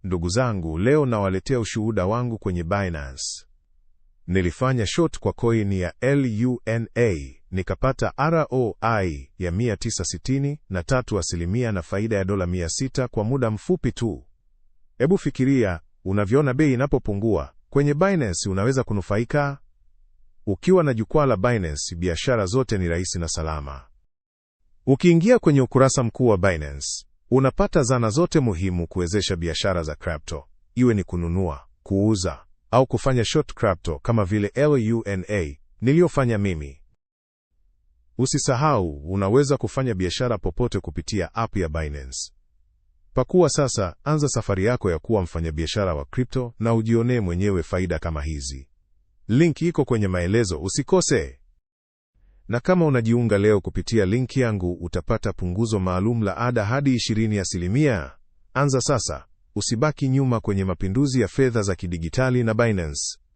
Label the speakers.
Speaker 1: Ndugu zangu, leo nawaletea ushuhuda wangu kwenye Binance. Nilifanya short kwa coin ya LUNA nikapata ROI ya 963% na faida ya dola 600 kwa muda mfupi tu. Hebu fikiria unavyoona bei inapopungua kwenye Binance, unaweza kunufaika. Ukiwa na jukwaa la Binance, biashara zote ni rahisi na salama. Ukiingia kwenye ukurasa mkuu wa Binance, unapata zana zote muhimu kuwezesha biashara za crypto, iwe ni kununua, kuuza au kufanya short crypto kama vile LUNA niliyofanya mimi. Usisahau, unaweza kufanya biashara popote kupitia app ya Binance. Pakua sasa, anza safari yako ya kuwa mfanyabiashara wa crypto na ujionee mwenyewe faida kama hizi. Link iko kwenye maelezo, usikose. Na kama unajiunga leo kupitia link yangu utapata punguzo maalum la ada hadi 20%. Anza sasa, usibaki nyuma kwenye mapinduzi ya fedha za kidigitali na Binance.